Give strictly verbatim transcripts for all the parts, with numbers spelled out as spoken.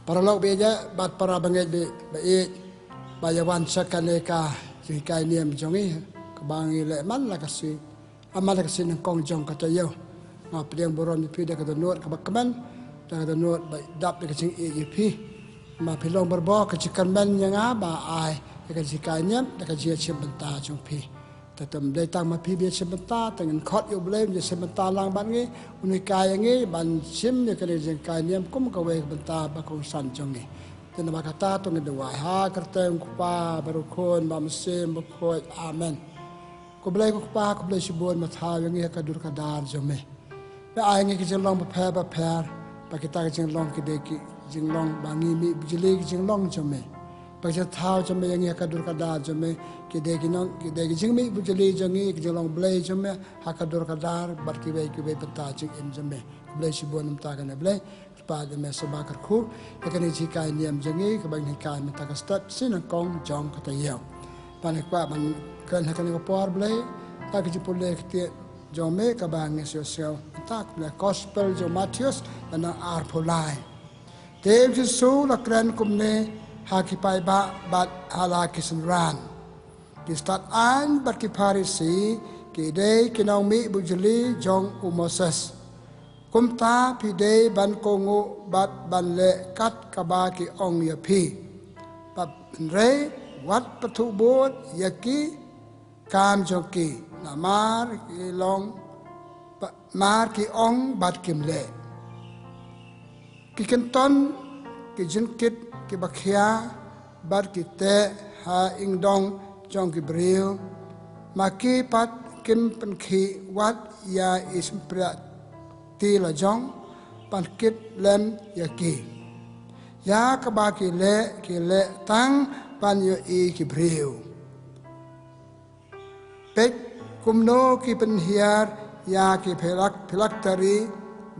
Paralok ba ïeit bad para bangeit ba ïeit, ba ïa wan sha kane ka jinghikai niam jong ngi, kaba ngi leh man la ka sngi, man la ka sngi nyngkong jong ka taïew. Nga pdiang burom ïa phi da ka dohnud kaba kmen, da ka dohnud ba dap da ka jingïeit ïa phi. Ma phi long barabor ka jingkyrmen ïa nga ba ai ïa ka jinghikai niam da ka jingïashim bynta jong phi. Te ym dei tang ma phi ba ïashim bynta, te ngin khot ïa U Blei un ïashim bynta lang bad ngi, un hikai ïa ngi ban shim ïa kane ka jinghikai niam kum kawei ka bynta ba kongsan jong ngi. Te namar kata to ngin duwai. Ha ka kyrteng U Kpa bad U Khun bad U Mynsiem Bakhuid. Amen. Ko Blei ko Kpa, khublei shibun ba thaw ïa ngi ha ka dur ka dar jong me. Me ai ngi ki jinglong bapher bapher, ba kita ki jinglong ki dei ki jinglong ba ngi mih bujli ki jinglong jong me. Ba ki jingthaw jong me ïa ngi ha ka dur ka dar jong me, ki dei ki nong, ki dei ki jingmih bujli jong ngi, ki jinglong Blei jong me ha ka dur ka dar bad kiwei kiwei bynta jingim jong me. Khublei shibun namar kane Blei. Kyrpad ïa me sa ba kyrkhu ïa kane ka jinghikai niam jong ngi kaba ngi hikai mynta ka step shi nyngkong jong ka taïew. Bad ngi kwah ban kren ha kane ka por Blei, ha ka jingpule ka ktien jong me kaba ngi sngew mynta, ka Gospel jong u Mathaios, lynnong arphew lai. Te u Jisu u la kren kumne ha ki paidbah bad ha la ki synran: Ki stad aiñ bad ki Pharisi ki dei ki nongmih bujli jong u Moses. Kumta phi dei ban kohnguh bad ban leh kat kaba ki ong ïa phi. Hynrei wat pathuh bud ïa ki kam jong ki, namar ki long ba-, mar ki ong bad kim leh. Ki kynton ki jingkit kiba khia bad ki teh ha ingdong jong ki briew, ma ki pat kim pynkhih wat ïa i shympriahti la jong ban kit lem ïa ki. Ïa kaba ki leh, ki leh tang ban ïohi ki briew. Peit kumno ki pynhiar ïa ki phylak-, phylactery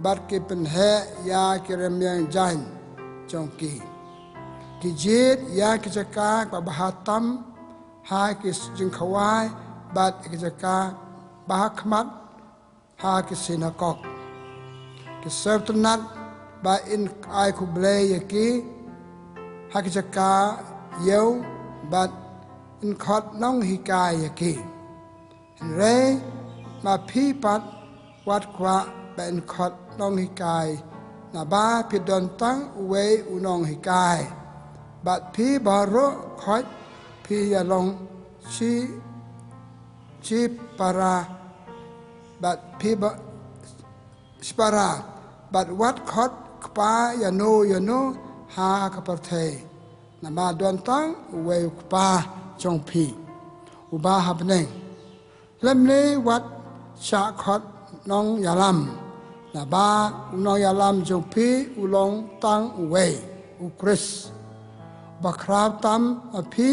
bad ki pynheh ïa ki rmiang jaiñ jong ki. Ki jied ïa ki jaka ba bha tam ha ki jingkhawai bad ki jaka ba ha khmat ha ki synagog. Ki sngewtynnat ba in ai khublei ïa ki ha ki jaka ïew bad in khot nonghikai ïa ki. Hynrei ma phi pat wat kwah ba in khot nonghikai, naba phi don tang uwei u nonghikai. Bad phi baroh khoit phi ïa long shi, shipara, bad phi ba, shipara, bad wat khot kpa ïano ïano ha ka pyrthei, naba don tang uwei u Kpa jong phi uba ha bneng. Lymne wat shah khot nongïalam, naba u nongïalam jong phi u long tang uwei, u Khrist. Ba khraw tam ha phi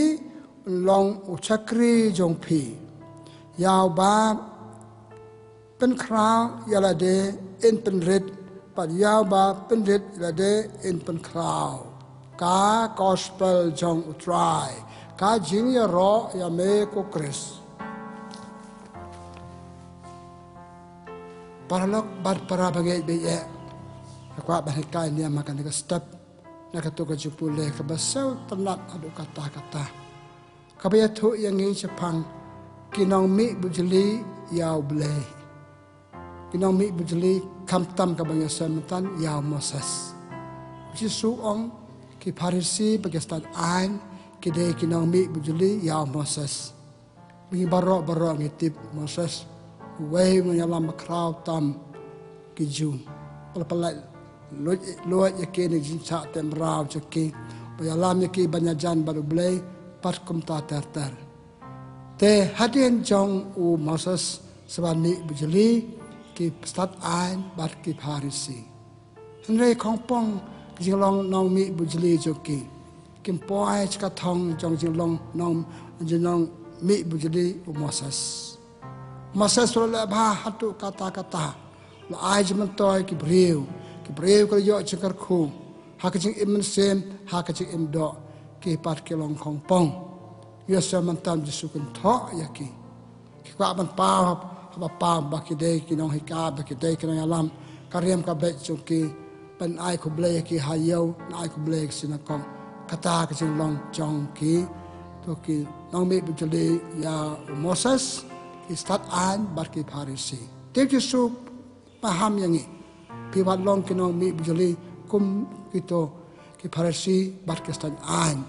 un long u shakri jong phi. Ïa uba pynkhraw ïa lade in pynrit, bad ïa uba pynrit ïa lade in pynkhraw. Ka Gospel jong U Trai. Ka jingïaroh ïa me ko Khrist. Paralok bad para bangeit ba ïeit, nga kwah ban hikai niam ha kane ka step na kato ka jingpule kaba sngewtynnat haduh katta katta, kaba ïathuh ïa ngi shaphang ki nongmih bujli ïa U Blei. Ki nongmih bujli khamtam kaba ngi ïohsngew mynta ïa u Moses. U Jisu u ong ki Pharisi bad ki stad aiñ ki dei ki nongmih bujli ïa u Moses. Ngi baroh baroh ngi tip Moses uwei u nongïalam ba khraw tam ki Jiw. Ba la pynlait luid luid ïa ki na ka jingshah teh mraw jong ki, ba ïalam ïa ki ban ïajan bad U Blei bad kumta ter ter. Te hadien jong u Moses sa ban mih bujli ki stad aiñ bad ki Pharisi. Hynrei khongpong ka jinglong nongmih bujli jong ki, kim poi sha ka thong jong jinglong nong, jinglong mih bujli u Moses. Moses u la leh bha haduh katta katta, u la ai jingmyntoi ki briew, ki briew ki la ïoh jingkyrkhu ha ka jingim mynsiem, ha ka jingim doh, ki pat ki long khongpong. Ïa sa mynta u Jisu u kynthoh ïa ki. Ki kwah ban paw, haba paw ba ki dei ki nonghikai, ba ki dei ki nongïalam, ka riam ka beit jong ki Ban ai khublei ïa ki ha ïew, ban ai khublei ïa ki synagog. Kata ka jinglong jong ki, to ki nongmihbujli ïa u Moses, ki stad aiñ bad ki Pharisi. Te u Jisu maham ïa ngi. Phi wat long ki nongmihbujli kum kito ki Pharisi bad ki stad aiñ.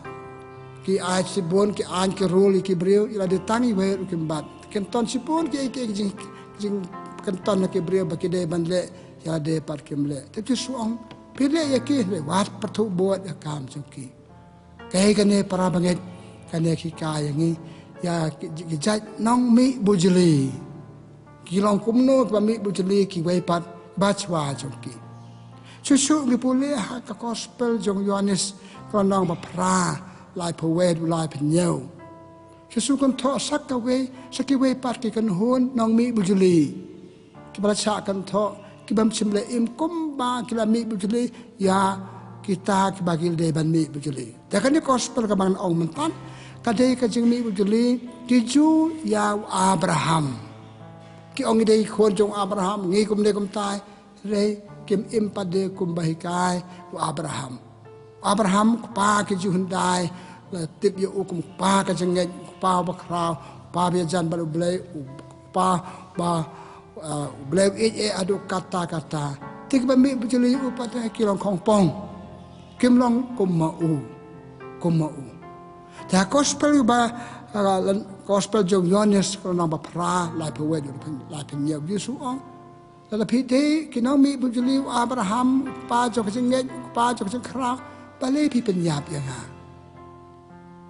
Ki ai shibun, ki aiñ ki rule ïa ki briew, ïa lade tang iwei ruh kim bat. Kin ton shibun ki, ki, ki jing, jingkynton na ki briew ba ki dei ban leh, ïa lade pat kim leh. Te u Jisu ong, phi leh ïa ki, leh wat pyrthuh bud ïa ka kam jong ki. Kaei kane para bangeit, kane ka hikai ïa ngi ïa ki, ki jait nongmihbujli. Ki long kumno kiba mihbujli kiwei pat, ba shuwa jong ki. Shuh shuh ngi pule ha ka gospel jong u Ïoannis, ka lynnong ba phra, laiphew wei, laiphew hynñiew. Jisu kynthoh sa kawei, sa kiwei pat ki kynhun nongmihbujli. Kiba la shah kynthoh, ki bym shym la im kumba ki la mihbujli ïa kita kiba ki dei ban mihbujli. Te kane ka gospel kaba ngan ong mynta, ka dei ka jingmihbujli ki Jiw ïa u Abraham. Ki ong ngi dei ki khun jong u Abraham, ngi kumne kumtai, hynrei kim im pat de kumba hikai u Abraham. Abraham, kpa ki Jiw hyndai, la tip ïa u kum kpa ka jingngeit, kpa bakhraw, kpa ba ïajan bad U Blei, u kpa ba, uh, U Blei u ïeit eh haduh katta katta. Te kiba mihbujli ïa u pat de ki long khongpong. Kim long kum ma u. Kum ma u. Te ha gospel ba, uh, gospel jong u Ïoannis, ka lynnong ba phra, laiphew wei, laiphew hynñiew, u Jisu u ong, lada phi dei ki nongmihbujli u Abraham, u kpa jong ka jingngeit, u kpa jong ka jingkhraw, balei phi pynïap ïa nga?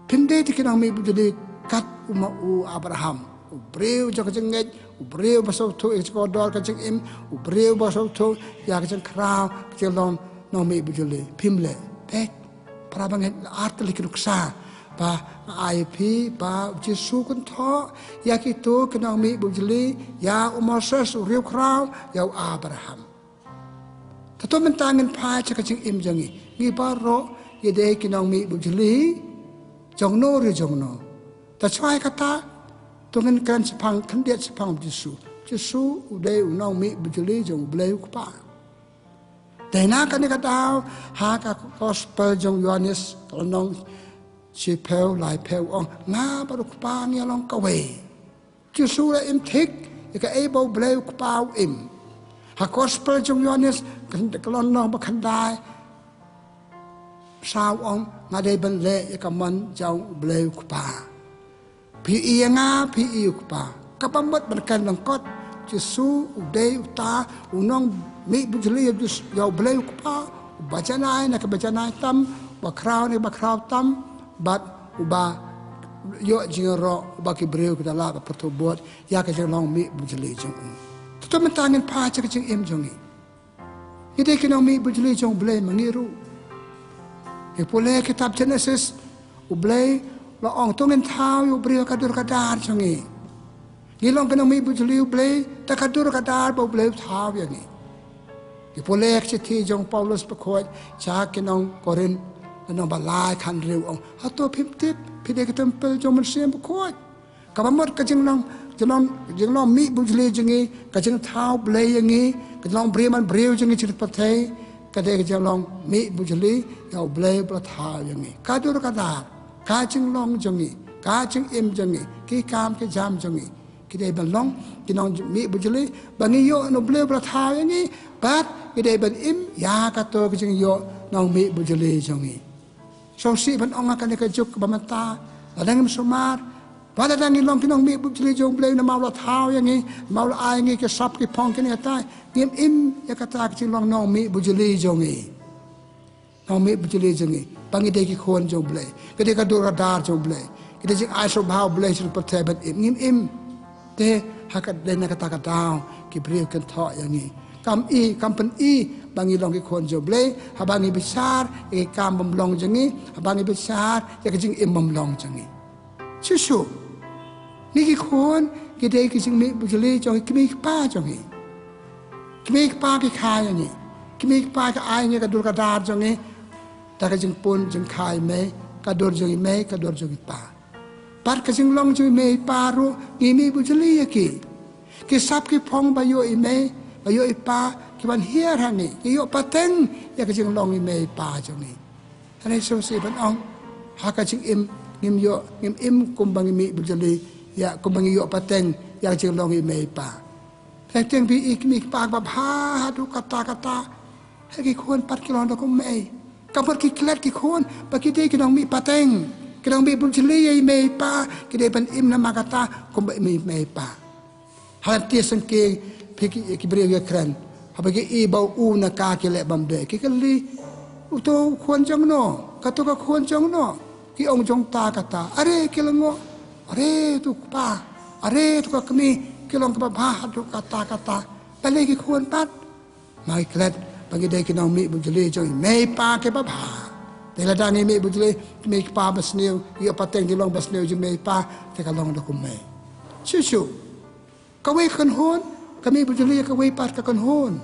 Phim dei te ki nongmihbujli kat u ma u Abraham, u briew jong ka jingngeit, u briew ba sngewthuh ïa ka jingkordor ka jingim, u briew ba sngewthuh ïa ka jingkhraw, ka jinglong nongmihbujli. Phim leh. Peit, para bangeit, la ar tylli ki nuksa ba nga ai ïa phi ba u Jisu u kynthoh ïa kito ki nongmihbujli, ïa u Moses u riewkhraw, ïa u Abraham. Te to mynta ngin phai sha ka jingim jong ngi. Ngi baroh ngi dei ki nongmihbujli jong no re jong no. Te shuwa ïa kata, to ngin kren shaphang, khyndiat shaphang u Jisu. Jisu u dei u nongmihbujli jong U Blei u Kpa. Dei na kane ka daw, ha ka gospel jong u Ïoannis, ka lynnong shiphew, laiphew, u ong, nga bad u Kpa ngi long kawei. Jisu u la im thik ïa kaei ba U Blei u Kpa u im. Ha gospel jong u Ïoannis, ka lynnong ba khyndai, saw, u ong, nga dei ban leh ïa ka mon jong U Blei u Kpa. Phi ïohi ïa nga, phi ïohi ïa u Kpa. Kaba mut ban kren lyngkot, Jisu u dei uta u nongmihbujli ïa U Blei u Kpa, uba janai na kiba janai tam, uba khraw na kiba khraw tam, bad uba ïoh jingïaroh, uba ki briew ki da lah ban pyrthuh bud ïa ka jinglong mihbujli jong u. Te to mynta ngin phai sha ka jingim jong ngi. Ngi dei ki nongmihbujli jong U Blei ma ngi ruh. Ngi pule kitab Genesis, U Blei u la ong, to ngin thaw ïa u briew ha ka dur ka dar jong ngi. Ngi long ki nongmihbujli U Blei da ka dur ka dar ba U Blei u thaw ïa ngi. Ngi pule ka shithi jong u Paulus bakhuid sha ki nong Korinth, lynnong ba lai, khathynriew, u ong, hato phim tip phi dei ka templ jong u Mynsiem Bakhuid? Kaba mut ka jinglong, jinglong, jinglong mihbujli jong ngi, ka jingthaw Blei ïa ngi, ka jinglong briew man briew jong ngi sha pyrthei, ka dei ka jinglong mihbujli ïa U Blei ba la thaw ïa ngi. Ka dur ka dar, ka jinglong jong ngi, ka jingim jong ngi, ki kam ki jam jong ngi, ki dei ban long ki nongmihbujli ba ngi ïoh na U Blei ba la thaw ïa ngi, bad ki dei ban im ïa kato ka jingïoh nongmihbujli jong ngi. Sngewsih ban ong ha kane ka juk ba mynta, lada ngim sumar, ba lada ngi long ki nongmihbujli jong U Blei namar u la thaw ïa ngi, namar u la ai ïa ngi ki sap ki phong kine kitai, ngim im ïa kata ka jinglong nongmihbujli jong ngi. Nongmihbujli jong ngi, ba ngi dei ki khun jong U Blei, ki dei ka dur ka dar jong U Blei, ki dei jingai sngewbha U Blei sha pyrthei ban im, ngim im. Te ha ka dei na kata ka daw ki briew kin thoh ïa ngi. Kam i, kam pyni ba ngi long ki khun jong U Blei haba ngi bishar ïa ki kam bym long jong ngi, haba ngi bishar ïa ka jingim bym long jong ngi. Shuh shuh, ngi ki khun, ki dei ki jingmihbujli jong ki kmie ki kpa jong ngi. Kmie ki kpa ki kha ïa ngi, kmie ki kpa ki ai ïa ngi ka dur ka dar jong ngi, da ka jingpun jingkha i mei, ka dur jong i mei, ka dur jong i pa. Bad ka jinglong jong i mei i pa ruh ngi mihbujli ïa ki. Ki sap ki phong ba ïoh i mei, ba ïoh i pa, Ki ban hiar ha ngi, ngi ïoh pateng ïa ka jinglong i mei i pa jong ngi. Hynrei sngewsih ban ong, ha ka jingim, ngim ïoh, ngim im kumba ngi mih bujli, ïa kumba ngi ïoh pateng ïa ka jinglong i mei i pa. Teng teng ba i kmie i kpa ba bha haduh katta katta, hynrei ki khun pat ki long da kumne. Ka mut ki klet ki khun ba ki dei ki nongmih pateng, ki nongmih bujli ïa i mei i pa, ki dei ban im namar kata kumba i mei i pa. Haba te sngewsih phi ki, ki briew ïakren, haba ki i ba u na ka ki leh bam beh, ki kylli, uto u khun jong no, kato ka khun jong no? Ki ong jong ta kata. Are ki lyngngoh. Are tu kpa, are tu ka kmie, ki long kiba bha haduh katta katta. Balei ki khun pat? Namar ki klet ba ngi dei ki nongmih bujli jong i mei i pa kiba bha. Te lada ngi mih bujli, kmie kpa ba sniew, ïoh pateng jinglong ba sniew jong i mei i pa, te ka long da kumne. Shuh shuh. Kawei ka kynhun ka mih bujli ïa kawei pat ka kynhun.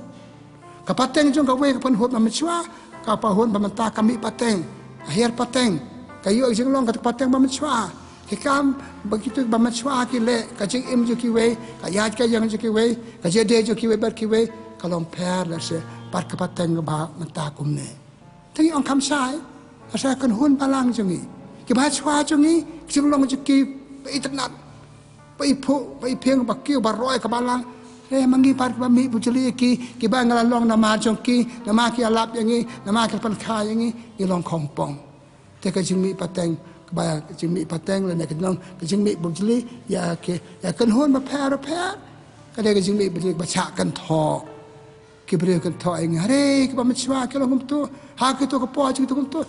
Ka pateng jong kawei ka kynhun ba mynshuwa, ka kynhun ba mynta ka mih pateng, ka hiar pateng, ka ïoh jinglong ka pateng ba mynshuwa. Ki kam ba kito ba mynshuwa ki leh, ka jingim jong kiwei, ka ïaid ka ïeng jong kiwei, ka jingïadei jong kiwei bad kiwei, ka long pher lehse bad ka pateng ba mynta kumne. Te ngi ong kham shai, lehse ka kynhun balang jong ngi, kiba shuwa jong ngi, ka jinglong jong ki ba itynnad, ba iphuh, ba iphieng, ba kiew, ba roi ka balang. Hynrei ma ngi pat kiba mih bujli ïa ki, kiba ngi la long namar jong ki, namar ki ïalap ïa ngi, namar ki la pynkha ïa ngi, ngi long khongpong. Te ka jingmih pateng, kaba ka jingmih pateng lane ka jinglong ka jingmih bujli ïa ki, ïa ka kynhun bapher bapher, ka dei ka jingmih bujli ba shah kynthoh. Ki briew kynthoh ïa ngi, hynrei kiba mynshuwa ki long kumto, ha kito ki por jong kito kumto,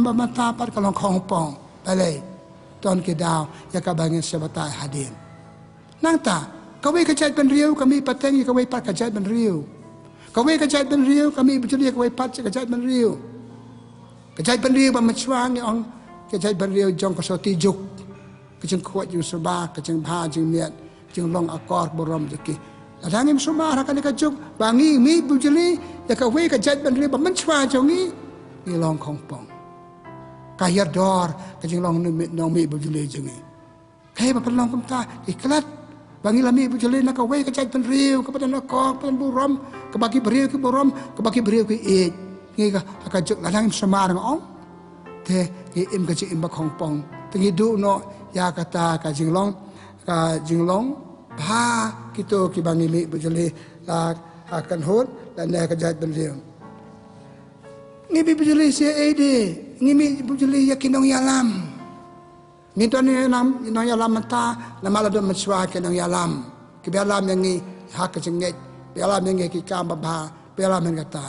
ba mynta pat ka long khongpong. Balei? Don ki daw ïa kaba ngin sa batai hadien. Nangta kawei ka jaitbynriew ka mih pateng ïa kawei pat ka jaitbynriew. Kawei ka jaitbynriew ka mih bujli ïa kawei pat ka jaitbynriew. Ka jaitbynriew ba mynshuwa ngi ong ka jaitbynriew jong ka sawti juk, ka jingkhuid jingsumar, ka jingbha jingmiat, jinglong akor burom jong ki. Lada ngim sumar ha kane ka juk ba ngi mih bujli ïa kawei ka jaitbynriew ba mynshuwa jong ngi, ngi long khongpong. Ka hiar dor ka jinglong nongmih, nongmih bujli jong ngi. Kaei ba pynlong kumta? Ki klet ba ngi la mih bujli na kawei ka jaitbynriew kaba don akor, kaba don burom, kaba ki briew ki burom, kaba ki briew ki ïeit. Ngi ka, ka juk lada ngim sumar nga ong, te ngi im ka jingim ba khongpong. Te ngi duh noh ïa kata ka jinglong, ka jinglong bha kito kiba ngi mih bujli la ha ka kynhun lane ka jaitbynriew. Ngi mih bujli shaei de? Ngi mih bujli ïa ki nongïalam. Ngi don nongïalam, nongïalam mynta namar la don mynshuwa ki nongïalam kiba ïalam ïa ngi ha ka jingngeit, ba ïalam ïa ngi ki kam babha, ba ïalam ïa ngi kata.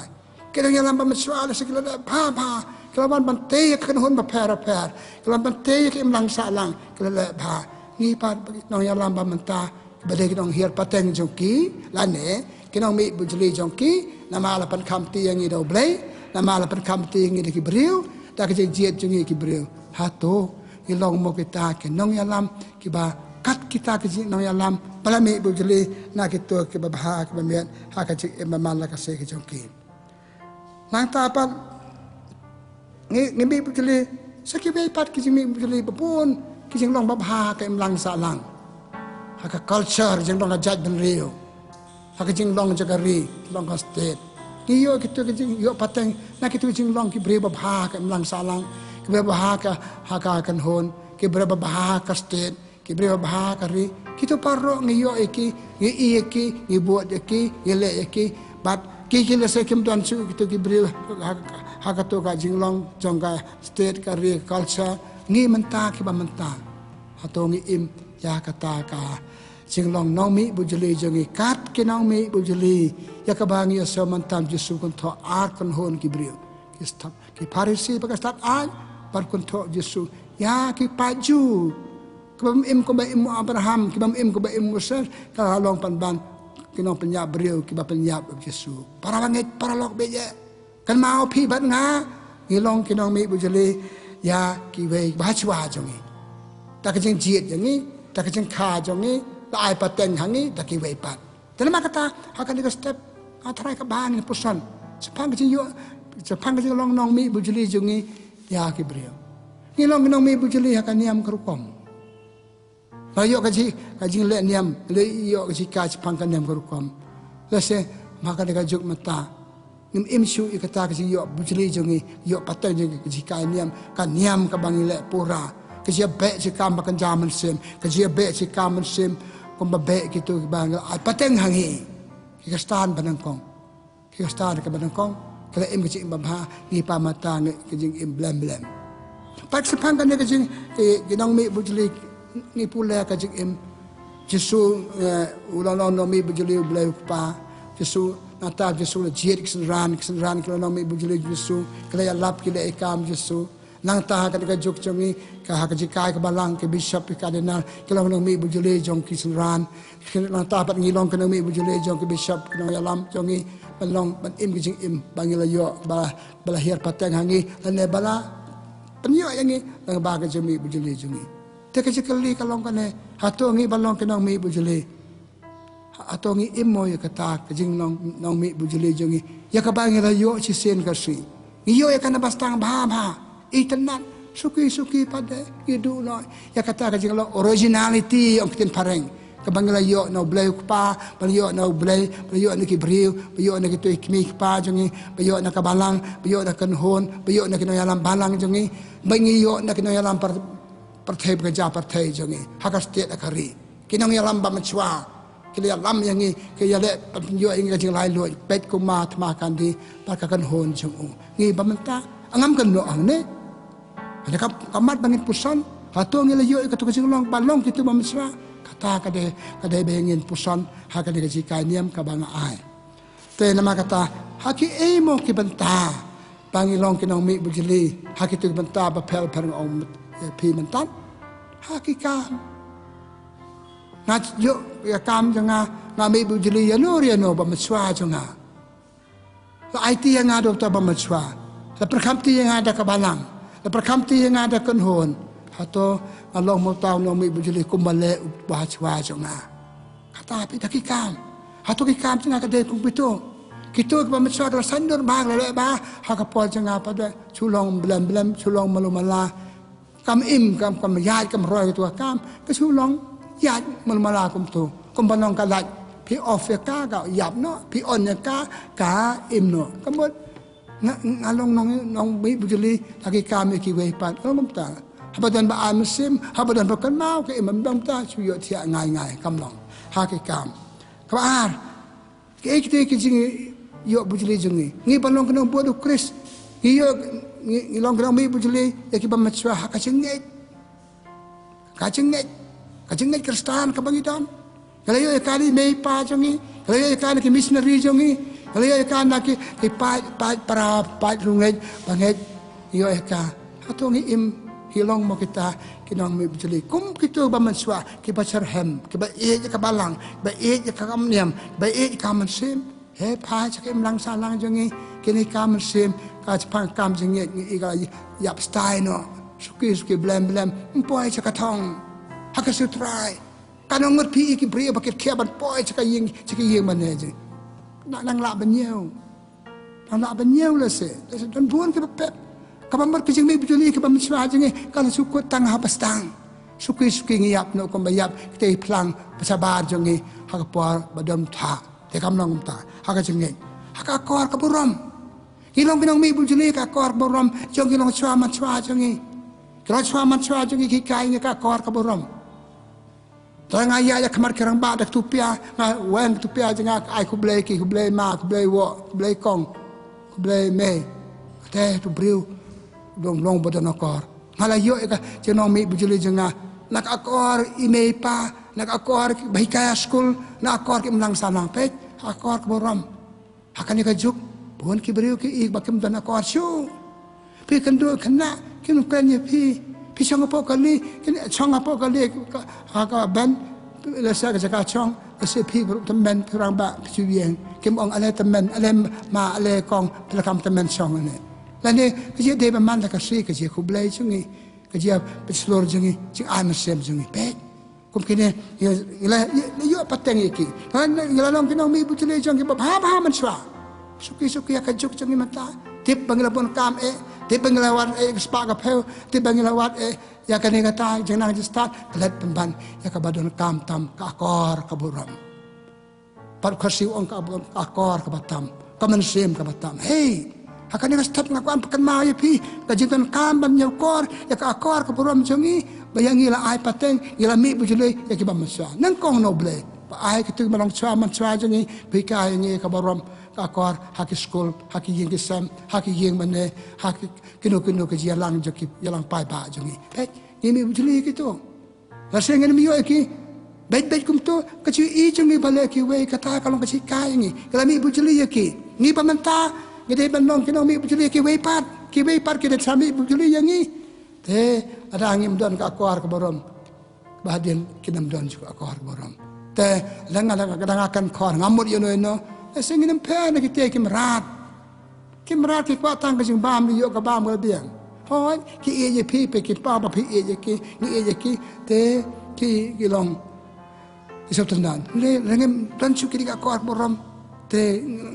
Ki nongïalam ba mynshuwa lehse ki la leh bha bha, ki la wan ban tei ïa ka kynhun bapher bapher, ki la wan ban tei ïa ka imlang sahlang, ki la leh bha. Ngi pat nongïalam ba mynta, ba dei ki nonghiar pateng jong ki lane ki nongmih bujli jong ki, namar la pynkham kti ïa ngi da U Blei, namar la pynkham kti ïa ngi da ki briew, da ka jingjied jong ngi ki briew. Hato ngi long mo kita ki nongïalam kiba kat kita ki jing nongïalam ba la mih bujli na kito kiba bha kiba miat ha ka jingim ba man la ka sngi ka jong ki? Nangta pat ngi, ngi mih bujli, sa kiwei pat ki jingmih bujli ba bun ki jinglong babha ha ka imlang sahlang, ha ka culture jinglong ka jaitbynriew, ha ka jinglong jong ka ri, jinglong ka state. Ngi ïoh kito ki jing, ïoh pateng na kito ki jinglong ki briew babha ha ka imlang sahlang, ki briew babha ha ka, ha ka kynhun, ki briew babha ha ka state, ki briew babha ha ka ri. Kito baroh ngi ïoh ïa ki, ngi ïeit ïa ki, ngi bud ïa ki, ngi leh ïa ki. Bad ki, ki lehse kim don shuh kito ki briew ha, ha kato ka jinglong jong ka state, ka ri, ka culture. Ngi mynta kiba mynta, hato ngi im ïa kata ka jinglong nongmih bujli jong ngi kat ki nongmih bujli ïa kaba ngi ïohsngew mynta? Jisu u kynthoh ar kynhun ki briew, ki stad, ki Pharisi bad ki stad aiñ, bad u kynthoh Jisu ïa ki paid Jiw, kiba ym im kumba im u Abraham, kiba ym im kumba im u Moses, ka la long pynban ki nongpynïap briew, kiba pynïap ïa u Jisu. Para bangeit, paralok baieit, kynmaw phi bad nga, ngi long ki nongmih bujli ïa kiwei ba shuwa jong ngi. Da ka jingjied jong ngi, da ka jingkha jong ngi, la ai pateng ha ngi da kiwei pat. Te namar kata ha kane ka step, nga tharai kaba ngin puson shaphang ka jingïoh, shaphang ka jinglong nongmih bujli jong ngi ïa ki briew. Ngi long ki nongmih bujli ha ka niam ka rukom. La ïoh ka ji, ka jingleh niam, la ïoh ka jingkha shaphang ka niam ka rukom. Lehse Namar kane ka juk mynta ngim im shuh ïa kata ka jingïoh bujli jong ngi, ïoh pateng jong ngi, ka jinghikai niam, ka niam kaba ngi leh pura, ka jingïabeh jingkam ba kynja mynsiem, ka jingïabeh jingkam mynsiem kumba beh kito kiba ngi la ai pateng ha ngi. Ki Khristan ba nyngkong, ki Khristan kiba nyngkong ki la im ka jingim babha, ngi pat mynta ngi ka jingim blem blem. Pat shaphang kane ka jing, ki, ki nongmih bujli, ngi pule ka jingim. Jisu, eh, u la long nongmih bujli u Blei u Kpa. Jisu, nangta Jisu la jied ki synran, ki synran ki la nongmih bujli Jisu, ki la ïalap, ki la ïakam Jisu. Nangta ha kane ka juk jong ngi, ka ha ka jinghikai ka balang, ki bishop, ki cardinal ki long nongmih bujli jong ki synran. Nangta pat ngi long ki nongmih bujli jong ki bishop, ki nongïalam jong ngi, ban long, ban im ki jingim ba ngi la ïoh, ba, ba la hiar pateng ha ngi, lane ba la pynïoh ïa ngi lyngba ka jingmih bujli jong ngi. Te ka jingkylli ka long kane, hato ngi ba long ki nongmih bujli, hato ngi im mo ïa kata ka jinglong nongmih bujli jong ngi, ïa kaba ngi la ïoh shisien ka sngi? Ngi ïoh ïa ka na ba stang bha bha, itynnad, suki suki pat de ngi duh noh ïa kata ka jinglong originality, ong ktien phareng, kaba ngi la ïoh na u Blei u Kpa, ba la ïoh na u Blei, ba la ïoh na ki briew, ba ïoh na kito ki kmie ki kpa jong ngi, ba ïoh na ka balang, ba ïoh na ka kynhun, ba ïoh na ki nongïalam balang jong ngi, ba ngi ïoh na ki nongïalam par pyrthei, ba ka jia pyrthei jong ngi, ha ka state, ha ka ri. Ki nongïalam ba mynshuwa ki la ïalam ïa ngi, ki ïaleh ban pynïoh ïa ngi ka jinglaitluid, peit kum u Mahatma Gandhi bad ka kynhun jong u. Ngi ba mynta, ngam kynnoh hangne. Hynrei ka, ka mat ba ngin puson, hato ngi la ïoh ïa kato ka jinglong ba long kito ba mynshuwa? Kata ka dei, ka dei ba ngin puson ha kane ka jinghikai niam kaba nga ai. Te namar kata, ha kiei mo ki bynta ba ngi long ki nongmih bujli, ha kito ki bynta bapher bapher, nga ong ïa phi mynta? Ha ki kam. Nga ïoh ïa ka kam jong nga, nga mih bujli ïano ïano ba mynshuwa jong nga. La aiti ïa nga da uta ba mynshuwa, la pyrkhamti ïa nga da ka balang, la pyrkhamti ïa nga da ka kynhun. Hato nga long mo uta u nongmih bujli kumba leh u bahashuwa jong nga? Kata phi, da ki kam. Hato ki kam jong nga ka dei kum kito? Kito kiba mynshuwa ki la saiñdur bha, ki la leh bha, ha ka por jong nga pat de shu long blem blem, shu long malu mala. Kam im, kam, kam ïaid, kam roi kato ka kam, ka shu long ïaid malu mala kumto. Kumba long ka light, phi off ïa ka, ka ïap noh, phi on ïa ka, ka im noh. Ka mut nga, nga long nong, nongmih bujli ha ki kam ïa kiwei pat, long kumta. Haba don ba ai mynsiem, haba don ba kynmaw, ka im, bym da shu ïohthiah ngai ngai, kam long ha ki kam. Kaba ar, kiei kita ki jingïoh bujli jong ngi? Ngi ba long ki nongbud u Khrist, ngi ïoh, ngi, ngi long ki nongmih bujli ïa kiba mynshuwa ha ka jingngeit. Ka jingngeit, ka jingngeit Khristan kaba ngi don. Ka la ïoh ïa ka na i mei i pa jong ngi, ka la ïoh ïa ka na ki missionary jong ngi, ka la ïoh ïa ka na ki, ki paid, paid para, paid riewngeit ba ngeit, ïoh ïa ka. Hato ngi im, ngi long mo kita ki nongmih bujli kum kito ba mynshuwa, kiba shitrhem, kiba ïeit ïa ka balang, kiba ïeit ïa ka kam niam, kiba ïeit ïa ka mynsiem? He, phai sha ka imlang sahlang jong ngi, kine ki kam mynsiem, ka shaphang kam jingngeit ngi i ka la ïap stai noh. Suki suki, blem blem, ym poi sha ka thong. Ha ka sutrai. Ka nongngut phi i ki briew ba kit khia ban poi sha ka ïing, sha ka ïing mane jong. Nang, nang lah ban ñiew. Nang lah ban ñiew lehse. Lehse don bun kiba pep. Kaba mut ka jingmih bujli kaba mynshuwa jong ngi ka la shu kut tang ha ba sdang. Suki suki ngi ïap noh kumba ïap kita ki phlang ba shabar jong ngi ha ka por ba don thah. Te kam long kumta ha ka jingngeit, ha ka akor ka burom. Ngi long ki nongmih bujli ha ka akor ka burom jong ki longshuwa manshuwa jong ngi. Ki longshuwa manshuwa jong ngi ki hikai ngi ha ka akor ka burom. Te nga ïaid ïa khmat ki rangbah da ka tupia, nga weng ka tupia jong nga, ai khublei ki, khublei ma, khublei woh, khublei kong, khublei mei. Te uto u briew u long, long ba don akor. Nga la ïoh ïa ka jingnongmih bujli jong nga na ka akor i mei i pa, na ka akor kiba hikai ha skul, na ka akor ki imlang sahlang, peit, ha ka akor ka burom. Ha kane ka juk bun ki briew ki ïohi ba kim don akor shuh. Phi kynduh khynnah kim kren ïa phi. Phi shong hapoh kali, kin shong hapoh kali ka, ha ka bench, lehse ka jaka shong, lehse phi ruh tymmen, phi rangbah, phi shu ïeng. Kim ong ale tymmen, ale ma, ale kong, phi la kham tymmen shong ne. Lane ka jingïadei bymman la ka shu, ka jingkhublei jong ngi, ka jingpynshlur jong ngi, jingai mynsiem jong ngi. Peit. Kum kine, ngi la, ngi la ïoh pateng ïa ki. Ngi la long ki nongmih bujli jong ki ba bha bha mynshuwa. Suki suki ha ka juk jong ngi mynta. Tip ba ngi la bun kam eh, tip ba ngi la wad eh ïa ka spah ka phew, tip ba ngi la wad eh ïa kane kata, jingnang jingstad, klet pynban ïa kaba donkam tam, ka akor ka burom. Pat Khasi ong ka, ka akor kaba tam, ka mynsiem kaba tam. Hei, ha kane ka step nga kwah ban pynkynmaw ïa phi ka jingdonkam ban ñiewkor ïa ka akor ka burom jong ngi, ba ïa ngi la ai pateng, ngi la mih bujli ïa kiba mynshuwa. Nyngkong na U Blei ba ai kito kiba long shuwa mynshuwa jong ngi, ba hikai ïa ngi ka burom ka akor ha ki skul, ha ki ïing ki sem, ha ki ïing mane, ha ki kino kino ki jingïalang jong ki, ïalang paidbah jong ngi. Peit, ngi mih bujli ïa kito. Lada ngim ïoh ïa ki, beit beit kumto, ka jingïohi jong ngi ba leh kiwei, kata ka long ka jinghikai ïa ngi. Ngi la mih bujli ïa ki. Ngi ba mynta ngi dei ban long ki nongmih bujli ïa kiwei pat. Kiwei pat ki dei ban mih bujli ïa ngi. Te lada ngim don ka akor ka burom, ba hadien kin ym don shuh ka akor ka burom. Te lada nga, lada nga kynkhor, ngam mut ïano ïano, lehse ngin ym pher na kita ki mrad. Ki mrad ki kwah tang ka jingbam, ïoh ka bam ka la biang. Hooid, ki ïeit ïa phi, phi ki paw ba phi ïeit ïa ki, ngi ïeit ïa ki, te ki, ki long ki sngewtynnad. Lada, lada ngim don shuh kine ki akor burom, te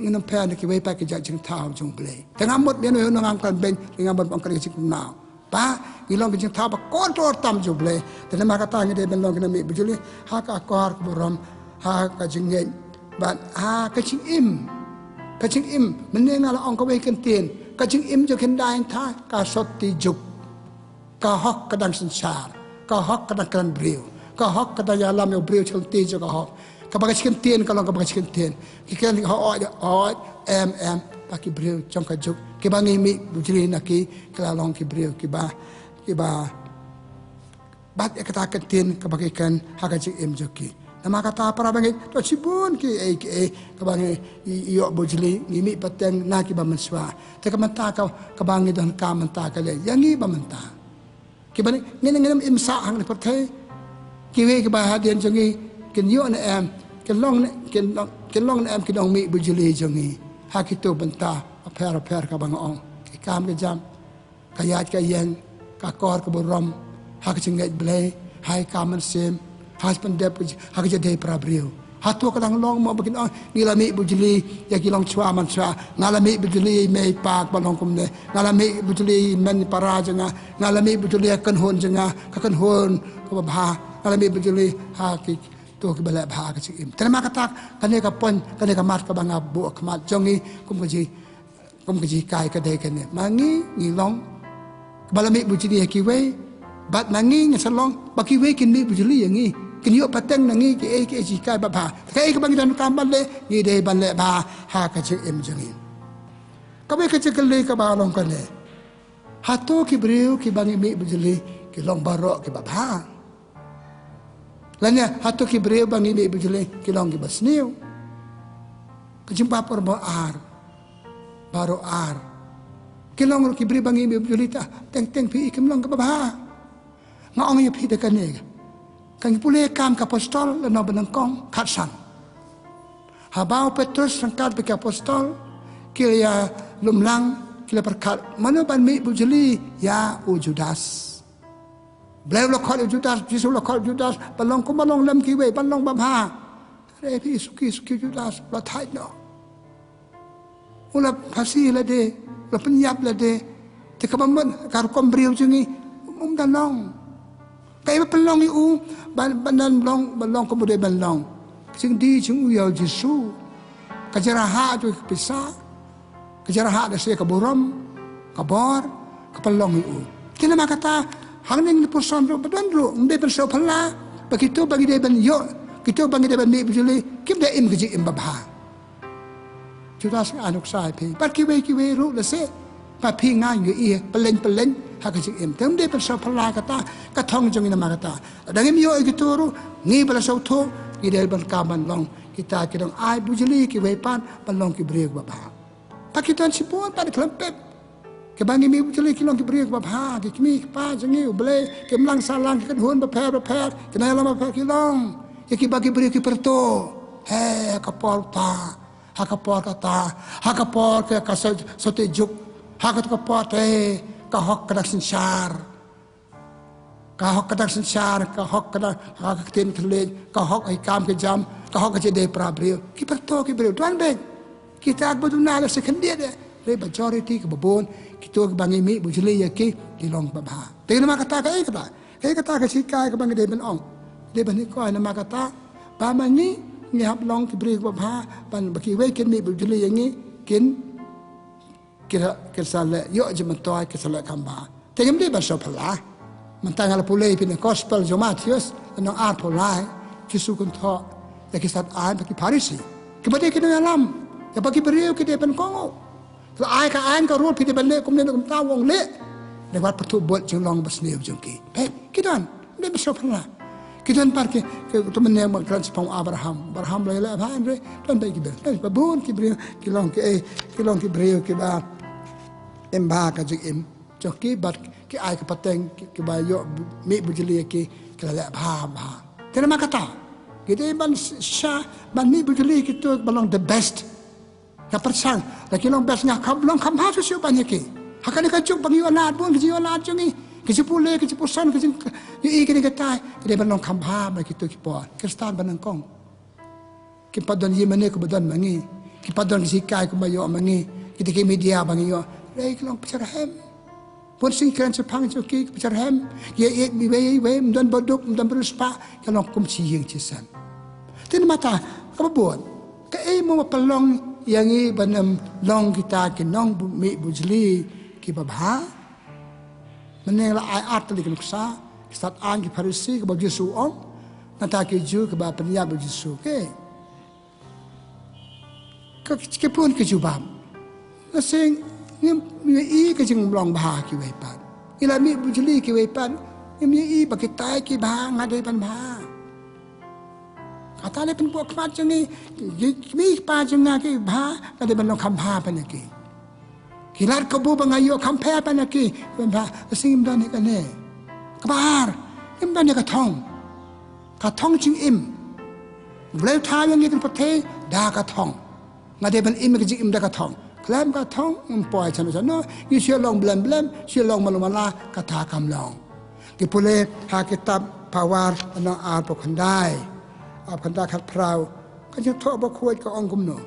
ngin ym pher na kiwei pat ki jait jingthaw jong U Blei. Te ngam mut ïano ïano, ngam kren beiñ, ngam mut ban ong ka jingkynmaw. Ba ngi long ka jingthaw ba kordor tam jong U Blei. Te namar kata ngi dei ban long ki nongmih bujli ha ka akor ka burom, ha ka jingngeit bad ha ka jingim. Ka jingim, mynne nga la ong kawei ka ktien, ka jingim jong ki khyndai kynthei, ka sot ti juk, ka hok ka dang synshar, ka hok ka dang kren briew, ka hok ka dang ïalam ïa u briew sha ka lynti jong ka hok. Kaba ka jingkyntien ka long kaba ka jingkyntien. Ki kren hooid hooid, em em, ba ki briew jong ka juk kiba ngi mih bujli na ki, ki la long ki briew kiba, kiba bat ïa kata ka ktien kaba ki kren ha ka jingim jong ki. Namar kata para bangeit, to shibun kiei kiei kaba ngi ïoh bujli, ngi mih pateng na kiba mynshuwa. Te ka mynta ka, kaba ngi donkam mynta ka leh ïa ngi ba mynta. Kiba ngi, ngin, ngin ym im sah hangne ha pyrthei. Kiwei kiba hadien jong ngi kin ïoh ne em, kin long ne, kin long, kin long ne em ki nongmih bujli jong ngi ha kito bynta bapher bapher kaba nga ong. Ki kam ki jam, ka ïaid ka ïeng, ka akor ka burom, ha ka jingngeit Blei, ha ka mynsiem, ha ka jingpyndep, ha ka jingïadei para briew. Hato ka dang long mo ba kin ong ngi la mih bujli ïa ki longshuwa manshuwa, nga la mih bujli ïa i mei i pa ba long kumne, nga la mih bujli ïa i mei i para jong nga, nga la mih bujli ïa ka kynhun jong nga, ka kynhun kaba bha, nga la mih bujli ha kito kiba leh bha ha ka jingim. Te namar kata kane ka point, kane ka mat kaba nga buh ha khmat jong ngi kum ka jing kum ka jinghikai ka dei kane. Ma ngi, ngi long kiba la mih bujli ïa kiwei, bad ma ngi ngi sa long ba kiwei kin mih bujli ïa ngi, kin ïoh pateng na ngi kiei kiei jinghikai ba bha. Kaei kaba ngi donkam ban leh, ngi dei ban leh bha ha ka jingim jong ngi. Kawei ka jingkylli kaba long kane, hato ki briew kiba ngi mih bujli ki long baroh kiba bha? Lane hato ki briew ba ngi mih bujli ki long kiba sniew? Ka jingbapher ba ar, baroh ar. Ki long ki briew ba ngi mih bujli, te teng teng phi i kim long kiba bha. Nga ong ïa phi da kane, ka ngi pule Kam ki Apostol lynnong ba nyngkong khatsan. Haba u Petrus ryngkat bad ki apostol ki la ïalumlang, ki la pyrkhat mano ban mih bujli ïa u Judas. Blei u la khot ïa u Judas, Jisu u la khot ïa u Judas ban long kum ban long lem kiwei, ban long ba bha. Hynrei phi, suki suki u Judas u la thait noh. U la phasi lade, u la pynïap lade. Te kaba mut ka rukom briew jong ngi, um da long. Kaei ba pynlong ïa u ban, ban long, ban long kumba dei ban long? Ka jingdie jong u ïa u Jisu, ka jingrhah jong u ïa ka pisa, ka jingrhah da sha ka burom, ka bor, ka pynlong ïa u. Te namar kata hangne ngi pyrshang ruh ba don ruh, ngim dei ban sngewphylla ba kito ba ngi dei ban ïoh, kito ba ngi dei ban mih bujli kim da im ka jingim ba bha. Judas, nga ai nuksa ïa phi bad kiwei kiwei ruh lehse ba phi nga ngi ïohi pyllein pyllein ha ka jingim. Te ngim dei ban sngewphylla kata ka thong jong ngi namar kata. Lada ngim ïoh ïa kito ruh, ngi ba la sngewthuh ngi dei ban kam ban long kita ki nongai bujli kiwei pat, ban long ki briew ba bha. Ba ki don shibun pat ki khlem pep kiba ngi mih bujli ki long ki briew kiba bha, ki kmie ki kpa jong ngi, U Blei, ki imlang sahlang, ki kynhun bapher bapher, ki nongïalam bapher ki long. Ïa kiba ki briew ki pyrto, he, ha ka por uta, ha ka por kata, ha ka por ka, ka sot, sot ti juk, ha kata ka por te ka hok ka dang synshar. Ka hok ka dang synshar, ka hok ka dang ha ka ktien thylliej, ka hok ha ki kam ki jam, ka hok ha ka jingïadei para briew. Ki pyrto ki briew, duwan beit. Kita kiba duna lehse khyndiat eh. Hynrei majority kaba bun, kito kiba ngi mih bujli ïa ki, ki long ba bha. Te namar kata kaei kata, kaei kata ka jinghikai kaba ngi dei ban ong, dei ban hikai namar kata ba ma ngi Ngi hap long ki briew kiba bha, ban ba kiwei kin mih bujli ïa ngi, kin, kin, kin sa leh ïoh jingmyntoi, kin sa leh kham bha. Te ngim dei ban sngewphylla. Mynta nga la pule ïa phi na gospel jong Mathaios, lynnong arphew lai, Jisu kynthoh ïa ki sat aiñ bad ki Pharisi. Kiba dei ki nongïalam, ïa ba ki briew ki dei ban kohnguh. La ai ka aiñ ka rud, phi dei ban leh kumne kumta, u ong leh. Dei wat pathuh bud jinglong basniew jong ki. Peit, ki don, dei ban sngewphylla. Ki don pat ki, ki, to mynne ma kren shaphang Abraham. Abraham la ïaleh bha hynrei don pat ki briew. Don pat bun ki briew, ki long ki, eh, ki long ki briew kiba im bha ka jingim jong ki bad ki ai ka pateng ki, kiba ïoh mih bujli ïa ki, ki la leh bha bha. Te namar kata, ki dei ban shisha ban mih bujli kito ba long the best. Nga pyrshang, la ki long best nga kham long kham bha shuh shuh ban ïa ki. Ha kane ka juk ba ngi ïoh lad bun, ki jingïoh lad jong ngi, ki jingpule, ki jingpuson, ki jing, ïohi kine kitai, ki dei ban long kham bha ban kito ki por. Khristan ba nyngkong, kim pat don ïingmane kumba don ma ngi. Kim pat don ki jinghikai kumba ïoh ma ngi. Kita ki media ba ngi ïoh, hynrei ki long pyrshah hem. Bun sien kren shaphang jong ki, ki pyrshah hem, ki ïeit iwei iwei, ym don ba duk, ym don ba riewspah, ka long kum shi ïing shi sem. Te namar kata, kaba bud, kaei mo ba pynlong ïa ngi ban ym long kita ki nongmih bujli kiba bha? Mynne la ai ar tylli ki nuksa, ki sat aiñ, ki Pharisi, kaba u Jisu u ong, nangta ki Jiw kiba pynïap ïa u Jisu. Ki, ki, ki bun ki jubab. La shisha ngim ïohi ka jinglong bha kiwei pat. Ngi la mih bujli kiwei pat, ngim ïohi ba kitai ki bha, nga dei ban bha. Kata lei pynbor khmat jong ngi, ki, ki mei ki pa jong nga ki bha, nga dei ban long kham bha ban ïa ki. Ki lad kabu ba nga ïoh kham pher ban ïa ki, ban bha, la shisha ngim don ïa kane. Kaba ar, ngim don ïa ka thong. Ka thong jingim. Blei thaw ïa ngi, kan pyrthei da ka thong. Nga dei ban im ïa ka jingim da ka thong. Khlem ka thong, ngim poi shano shano, ngi shu long blem blem, shu long malu mala, kata kam long. Ngi pule ha kitab Pawar, lynnong arphew khyndai, arphew khyndai khatphra. Ka jingthoh bakhuid ka ong kumno?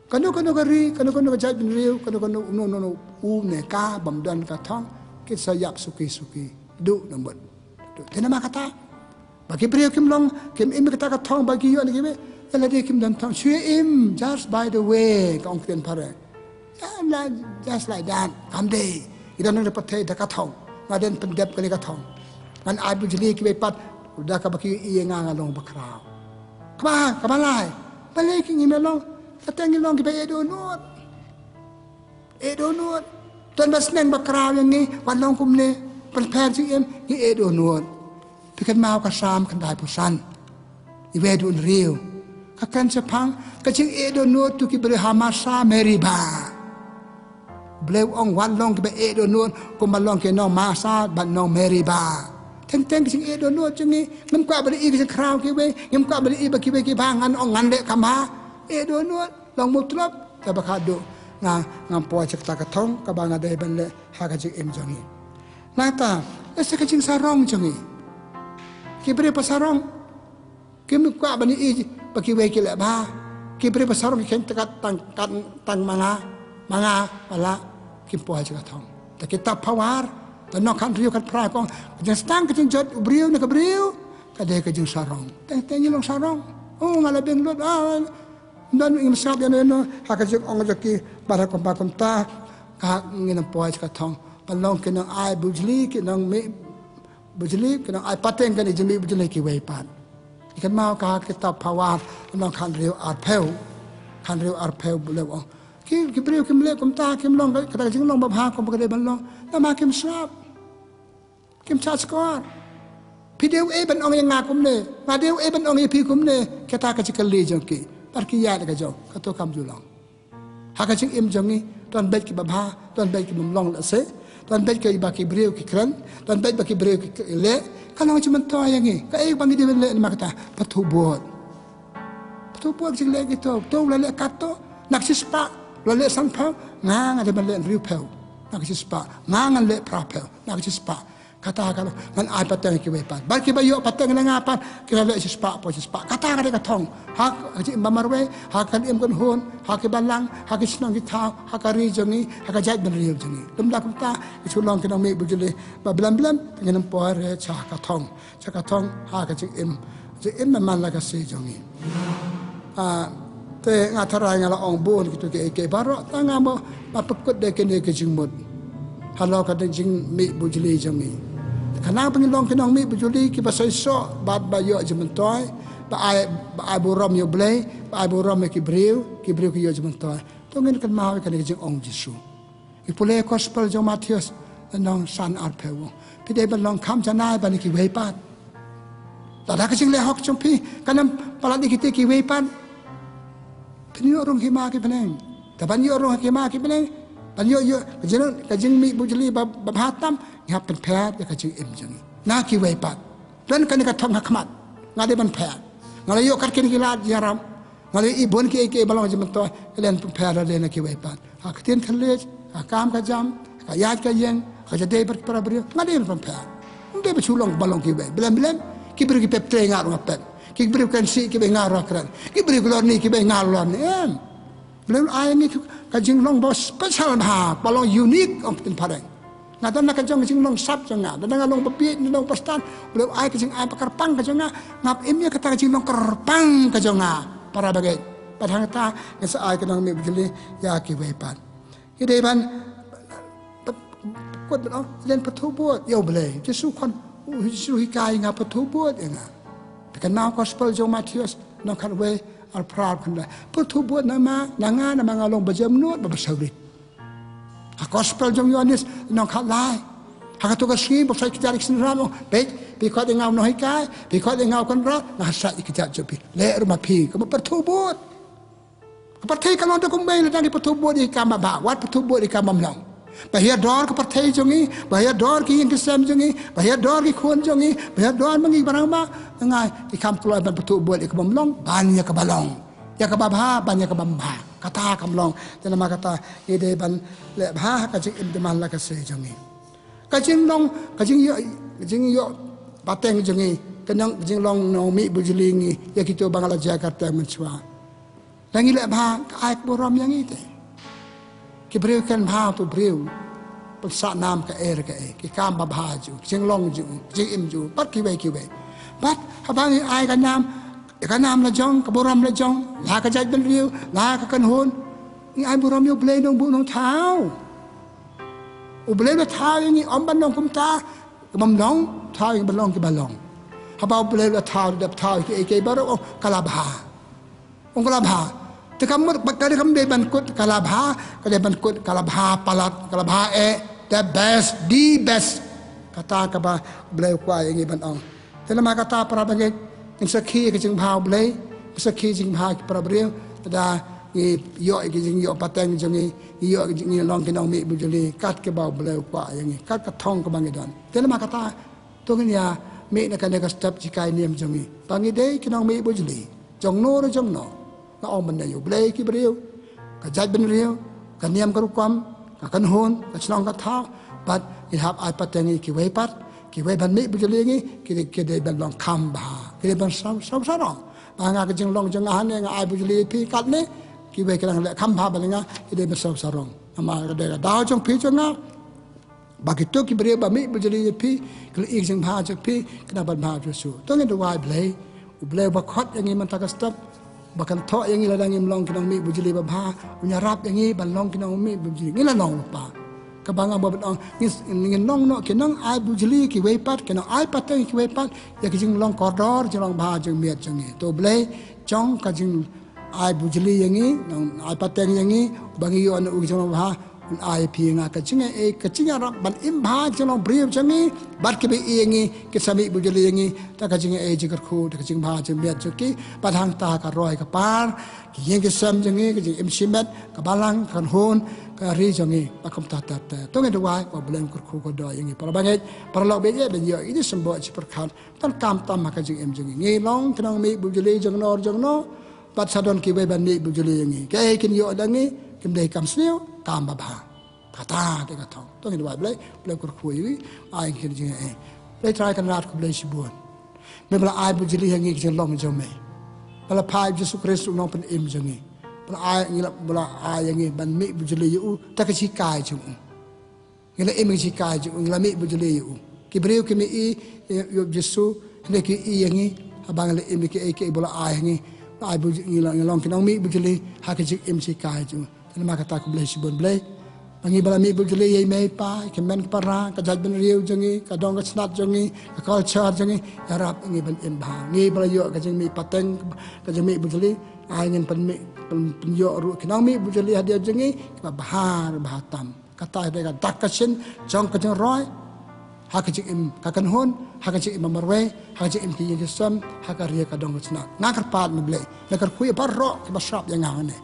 Kano kano ka ri, kano kano ka jaitbynriew, kano kano uno uno u ne ka bym don ka thong, kin sa ïap suki suki, duh na mut. Te namar kata, ba ki briew kim long, kim im ïa kata ka thong ba ki ïoh na kiwei, ïa lade kim don thong, shu im, just by the way, ka ong ktien phareng. Ïa la, just like that, kam dei. Ngi don na pyrthei da ka thong, nga dei ban pyndep kane ka thong. Ngan ai bujli kiwei pat, da kaba ki ïohi ïa nga, nga long bakhraw. Kaba, kaba lai, balei ki ngim long? Kata ngi long kiba ïeit dohnud. Ïeit dohnud. Don ba sneng ba khraw ïa ngi, wat long kumne, pynpher jingim, ngi ïeit dohnud. Phi kynmaw ka Salm khyndaiphew san, iwei haduh hynriew. Ka kren shaphang ka jingïeit dohnud to ki briew ha Masa Meriba. Blei u ong wat long kiba ïeit dohnud kumba long ki nong Masa bad nong Meriba. Teng teng ka jingïeit dohnud jong ngi, ngim kwah ban ïohi ka jingkhraw kiwei, ngim kwah ban ïohi ba kiwei ki bha, ngan ong ngan leh kham bha. Ïeit dohnud. Long mutlop, te ba khatduh nga, ngam poi sha kata ka thong kaba nga dei ban leh ha ka jingim jong ngi. Nangta, lehse ka jingsarong jong ngi. Ki briew ba sarong, kim kwah ban ïohi ba kiwei ki leh bha. Ki briew ba sarong ki kheiñ tang kat, tang kat, tang ma nga, ma nga, ma la, kim poi sha ka thong. Te kitab Pawar, te lynnong khathynriew khatphra ka ong, ka jingstad ka jingjot u briew na ka briew, ka dei ka jingsarong. Teng teng ngi long sarong. Oh, nga la biang lut, ah, don ngim sngap ïano ïano ha ka jingong jong ki, bad ha kumba kumta ka ngin ym poi sha ka thong. Ban long ki nong ai bujli, ki nongmih bujli, ki nong ai pateng kane jingmih bujli kiwei pat. Ngi kynmaw ka ha kitab Pawar, lynnong khathynriew arphew, khathynriew arphew, Blei u ong, ki, ki briew kim leh kumta, kim long ka, kata ka jinglong ba bha kumba ka dei ban long. Namar kim sngap. Kim shah shkor. Phi dei uei ban ong ïa nga kumne, nga dei uei ban ong ïa phi kumne, kata ka jingkylli jong ki. Bad ki ïaid ka jong, kato kam ju long. Ha ka jingim jong ngi, don beit kiba bha, don beit ki bym long lehse, don beit kiba ki briew ki kren, don beit ba ki briew ki leh, ka long jingmyntoi ïa ngi. Kaei ba ngi dei ban leh namar kata? Pathuh bud. Pathuh bud jingleh kito, to u la leh katto, na ka shispah, u la leh sanphew, nga nga dei ban leh hynriewphew. Na ka shispah, nga ngan leh phraphew, na ka shispah. Kata ka long, ngan ai pateng ïa kiwei pat. Bad kiba ïoh pateng na nga pat, ki la leh shispah, phew shispah. Kata ka dei ka thong. Ha ka jingim ba marwei, ha ka jingim kynhun, ha ki balang, ha ki shnong ki thaw, ha ka ri jong ngi, ha ka jaitbynriew jong ngi. Lymda kumta, ngi shu long ki nongmih bujli ba blem blem, ngin ym poi re sha ka thong. Sha ka thong, ha ka jingim. Jingim ba man la ka sngi jong ngi. Ah, te nga tharai nga la ong bun kito kiei kiei baroh, tang nga mo ba pynkut de kine ki jingmut halor ka jingmih bujli jong ngi. Khnang ba ngin long ki nongmih bujli kiba seisoh bad ba ïoh jingmyntoi, ba ai, ba ai burom ïa U Blei, ba ai burom ïa ki briew, ki briew ki ïoh jingmyntoi. To ngin kynmaw ïa kane ka jingong Jisu. Ngi pule gospel jong Mathaios, lynnong san arphew. Phi dei ban long kham janai bad kiwei pat. Lada ka jingleh hok jong phi kan ym palat ïa kito kiwei pat, phin ïoh rung hima ki bneng. Te ban ïoh rung hima ki bneng, ban ïoh, ïoh ka jing, ka jingmih bujli ba, ba bha tam, ngi hap pynpher ïa ka jingim jong ngi na kiwei pat. Don kane ka thong ha khmat, nga dei ban pher. Nga la ïoh kat kine ki lad jingïarap, nga la ïohi bun kiei kiei ba long jingmyntoi, ka dei ban pynpher lade na kiwei pat. Ha ka ktien thylliej, ha ka kam ka jam, ha ka ïaid ka ïeng, ha ka jadei bad ki para briew, nga dei ban pynpher. Ym dei ba shu long ba long kiwei. Blem blem, ki briew ki pep trei, nga ruh nga pep. Ki briew kren sih, kiwei, nga ruh nga kren. Ki briew ki lorni, kiwei, nga ruh lorni. Em. Blei u ai ïa ngi ka jinglong ba special bha, ba long unique, ong ktien phareng. Nga don la ka jong ka jinglong sap jong nga, lada nga long ba bieit, nga long ba stad, Blei u ai ka jingai ba kyrpang ka jong nga, ngam im ïa kata ka jinglong kyrpang ka jong nga. Para bangeit, bad hangta ngin sa ai ki nongmih bujli ïa kiwei pat. Ki dei ban, ban, ban kut ban ong, len pyrthuh bud ïa U Blei. Jisu khot, Jisu hikai nga, pyrthuh bud ïa nga. Te kane ka gospel jong Mathaios, lynnong khatwei, arphew phra, khyndai. Pyrthuh bud na ma, na nga, namar nga long ba jemnud, ba, ba sawrit. Ha gospel jong Ïoannis, lynnong khatlai. Ha kato ka sngi ba pynshait kjat ïa ki synran, ong, peit, phi khot ïa nga u nonghikai, phi khot ïa nga u kynrad, nga shait ïa ki kjat jong phi. Leh ruh ma phi, kumba pyrthuh bud. Ka pyrthei ka long da kumwei, lada ngi pyrthuh bud ïa ki kam babha, wat pyrthuh bud ïa ki kam bymlong. Ba hiar dor ka pyrthei jong ngi, ba hiar dor ki ïing ki sem jong ngi, ba hiar dor ki khun jong ngi, ba hiar dor ma ngi ba nang ma, nga, ngi kham kloi ban pyrthuh bud ïa ka bymlong ban ïa kaba long, ïa kaba bha ban ïa kaba ym bha. Kata kam long. Te namar kata ngi dei ban leh bha ha ka jingim, te man la ka sei jong ngi. Ka jinglong, ka jingïoh, ka jingïoh pateng jong ngi, ka nong, ka jinglong nongmih bujli ngi ïa kito ba nga la jia kyrteng mynshuwa. Lada ngi leh bha, ka ai ka burom ïa ngi te. Ki briew kren bha, uto u briew, pynsah nam kaei re kaei, ki kam babha jong u, jinglong jong u, jingim jong u, bad kiwei kiwei. Bad haba ngi ai ka nam, ka nam la jong, ka burom la jong, la ka jaitbynriew, la ka kynhun, ngi ai burom ïa U Blei Nongbuh Nongthaw. U Blei u la thaw ïa ngi, ym ban long kumta, ka bymlong, thaw ïa ngi ban long kiba long. Haba U Blei u la thaw, u la dep thaw ïa kiei kiei baroh, ong, ka la bha. Ong, ka la bha. Te ka mut, ka dei, kam dei ban kut ka la bha, ka dei ban kut ka la bha palat, ka la bha eh, the best, the best. Kata kaba U Blei u kwah ïa ngi ban ong. Te namar kata, para bangeit, ngin sakhi ïa ka jingbha U Blei, ngin sakhi ïa ka jingbha ki para briew, lada ngi ïoh ïa ka jingïoh pateng jong ngi, ngi ïoh ïa ka jing, ngi long ki nongmih bujli, kat kaba U Blei u kwah ïa ngi, kat ka thong kaba ngi don. Te namar kata, to ngin ïa mih na kane ka step jinghikai niam jong ngi. Ba ngi dei ki nongmih bujli jong no re jong no. Nga ong mynne ïa U Blei, ki briew, ka jaitbynriew, ka niam ka rukom, ka kynhun, ka shnong ka thaw, bad ngi hap ai pateng ïa kiwei pat, kiwei ban mih bujli ïa ngi, ki dei, ki dei ban long kham bha, ki dei ban sngewsarong. Ba nga ka jinglong jong nga hangne nga ai bujli ïa phi katne, kiwei ki dang leh kham bha bad nga, ki dei ban sngewsarong. Namar ka dei ka daw jong phi jong nga, ba kito ki briew ba mih bujli ïa phi, ki la ïohi ka jingbha jong phi, ki nang ban bha jong u. To ngin duwai Blei, U Blei uba khot ïa ngi mynta ka step, ba kynthoh ïa ngi lada ngim long ki nongmih bujli babha, un ïarap ïa ngi ban long ki nongmih bujli. Ngi la long lypa. Kaba nga ba ban ong, ngin, ngin long noh ki nongai bujli kiwei pat, ki nongai pateng kiwei pat, ïa ki jinglong kordor, jinglong bha jingmiat jong ngi. To Blei, jong ka jing ai bujli ïa ngi, nongai pateng ïa ngi, ba ngi ïoh na u jinglong bha, un ai phi nga ka jingaiei, ka jingïarap ban im bha, jinglong briew jong ngi, bad kiba ïohi ïa ngi, ki sa mih bujli ïa ngi, da ka jingaiei jingkyrkhu, da ka jingbha jingmiat jong ki, bad hangta ka roi ka par, ki ïing ki sem jong ngi, ka jingim shimet, ka balang, ka kynhun, ka ri jong ngi, bad kumta ter ter. To ngin duwai, ba U Blei un kyrkhu kordor ïa ngi. Para bangeit, para lok, ba ïa, ba ïoh ïa ka jingsymboh jingpyrkhat, donkam tam ha ka jingim jong ngi. Ngi long ki nongmih bujli jong no re jong no, bad sa don kiwei ban mih bujli ïa ngi. Kaei kin ïoh da ngi, kim dei kam sniew, kam babha. Kata dei ka thong. To ngin duwai Blei, Blei kyrkhu ïa ngi, ai ngi ki jingaiei. Blei Trai Kynrad, khublei shibun. Me ba la ai bujli ïa ngi ki jinglong jong me. Ba la phah Jisu Khrist u Nongpynim jong ngi. Ba la ai, ngi la, ba la ai ïa ngi ban mih bujli ïa u da ka jinghikai jong u. Ngi la im ïa ka jinghikai jong u, ngi la mih bujli ïa u. Ki briew kim ïohi ïa u Jisu, hynrei ki ïohi ïa ngi, haba ngi la im ïa kiei kiei ba u la ai ha ngi. Ai ba ngi long, ngi long ki nongmih bujli ha ka jingim shikai jong. Namar kata khublei shibun Blei ba ngi ba la mih bujli ïa i mei i pa, ki hynmen ki para, ka jaitbynriew jong ngi, ka dong ka tnat jong ngi, ka culture jong ngi. Ïarap ngi ban im bha. Ngi ba la ïoh ka jingmih pateng, ka jingmih bujli, ai ngin pynmih, pyn, pynïoh ruh ki nongmih bujli hadien jong ngi kiba bha, bha tam. Kata dei ka dak ka shin jong ka jingroi ha ka jingim ka kynhun, ha ka jingim ba marwei, ha ka jingim ki ïing ki sem, ha ka ri ka dong ka tnat. Nga kyrpad, me Blei, me kyrkhu ïa baroh kiba sngap ïa nga hangne,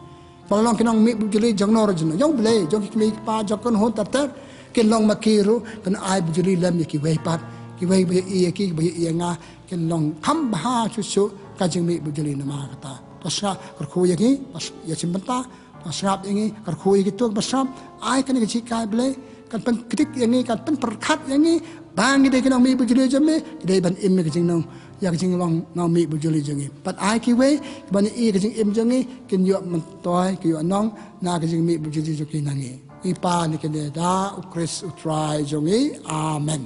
ba long ki nongmih bujli jong no ruh jong no, jong Blei, jong ki kmie ki kpa, jong kynhun ter ter. Kin long ma ki ruh, kin ai bujli lem ïa kiwei pat, kiwei ba ïa i ïa ki, ba ïa i ïa nga. Kin long kham bha shuh shuh ka jingmih bujli. Namar kata, to sngap, kyrkhu ïa ngi, to sngap ïa ngi, kyrkhu ïa kito ba sngap. Ai kane ka jinghikai Blei kan pynktik ïa ngi, kan pynpyrkhat ïa ngi ba ngi dei ki nongmih bujli jong me, ki dei ban im ïa ka jingnong, ïa ka jinglong nongmih bujli jong ngi. Bad ai kiwei ban ïa i ka jingim jong ngi, kin ïoh myntoi, kin ïoh nong na ka jingmih bujli jong ki na ngi. Ngi pan ïa kine da U Khrist U Trai jong ngi. Amen.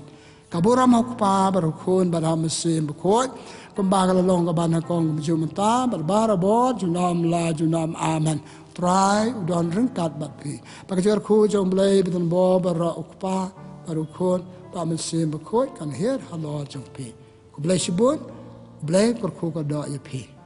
Ka burom ha U Kpa bad ha U Khun bad ha U Mynsiem Bakhuid, kumba ka la long, ka ban ha kong, kumjuh mynta bad barabor junom la junom. Amen. Trai u don ryngkat bad phi. Ba ka jingkyrkhu jong Blei ba don bor baroh, U Kpa bad U Khun bad U Mynsiem Bakhuid, kan hiar halor jong phi. Khublei shibun. Blei kyrkhu kyrdoh ïa phi.